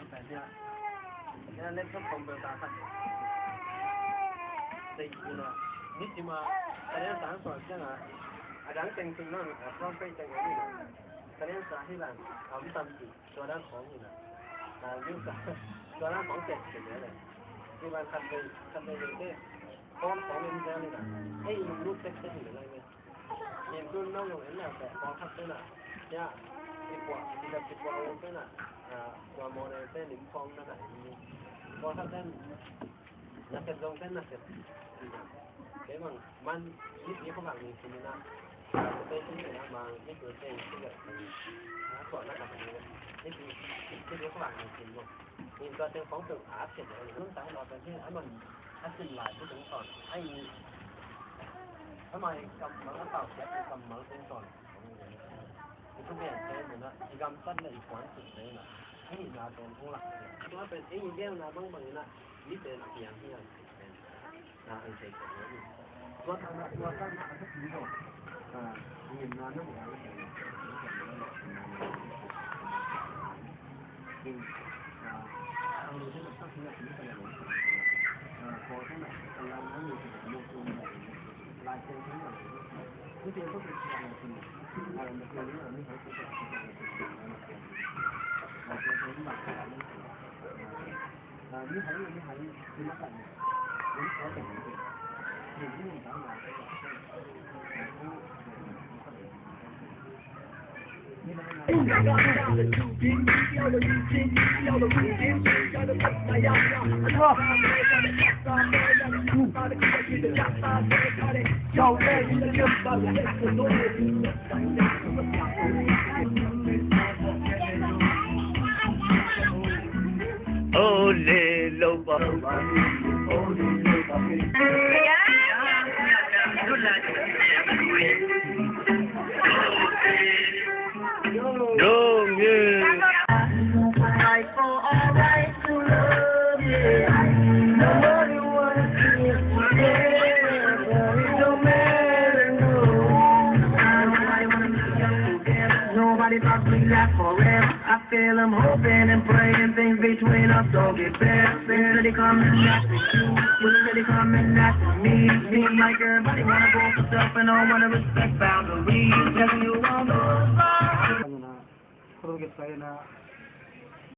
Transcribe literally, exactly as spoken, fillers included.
Pen hiah, hiah laptop computer khat. Tei kul a, nisim a, ka lian sang suak ciang a, a dang teng sung nang, a front page teng a ni na. Ka lian sa hi lan, a om tam ci, tua dan khong hi na. A, lian sa, tua dan khong tek ci le le. Hi lan khat vei, khat vei vei te, phone khong en zel hi na. Ei, lunglut tek tek hi le le. Nin tun no zong en leh teh, pawlkhat te na, ya, i puah, i lep i puah lo te na, ah, tua model te lim khawng na na, pawlkhat te na sep zong te na sep. Kei bang man, i pi khawvak ning sin na, ah, te sin te na mang, i pi te, i pi te, ah, tua na ka ni, i pi, i pi khawvak ning sin lo. Nin tua teng khawng peuh a at kei leh, nuntak lo pen hi, a man a sin lai hi teng tawn. A i, a mai kammal a tau siat i kammal teng tawn. I thu gen te mun a, i gamtat le i puan sut te na. A hihna pen hong lak te. Tua pen ei i gelna bangbang in a, mi pen a piang hi ang. Nobody thought we'd last forever. I still am hoping and praying things between us don't get better. Since they coming after you, since they coming after me. Seems like everybody wanna go for self and don't wanna respect boundaries. Telling you all those lies.